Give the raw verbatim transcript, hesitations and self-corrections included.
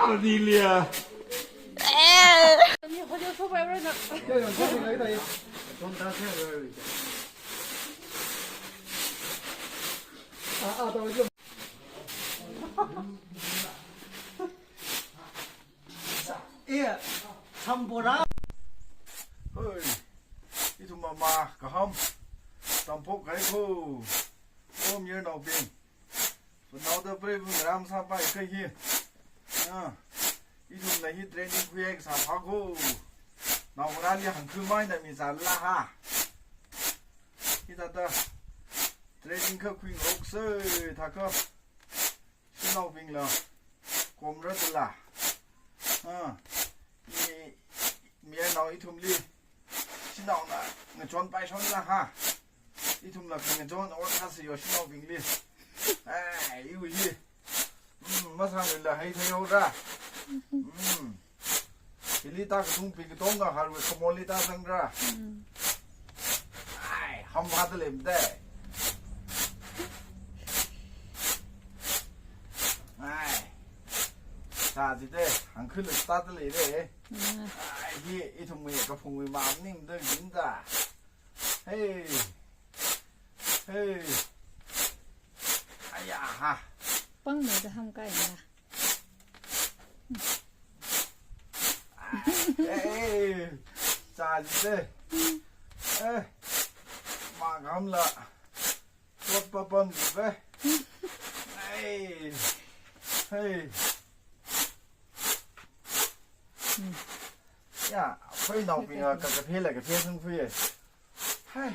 Cornelia. Eh, Sambora. Hoi, ithum mama kaham. Tampok kai ko. Om yer naobing. Panaoda prei bung ram sa pai kai hi. Ah, ithumna hi training khuiya kasā phā ko. Naongarāli hāngkhui maina mi zala ha. Hithāda training kha khuingarok sāi thākha. Shanaobingla komra tala. Ah, mi, mayarnao ithumli shanaona ngachon paishonla ha. Ithumla ngachon ot sāsāyo shanaobingli. Ai, iwui hi. Mm, masāngluila hei theihaora. Mm. Hili tākathungpi katonga harui khamorli tāzangra. Mm. Ai, hamvāda leimada. Ai. Sā jida, hāngkhuilu sāda leida. Mm. Ai, hi ithumwui kaphungwui maningda jinda. Hey. Hey. Aya ha. Pangmeida hamkaina. Hey. Sā jida. Eh. Magamla. Wat papam jiba. Hey. Hey. Ya, phei naobing a ka kaphela kaphela sung phui. Hai.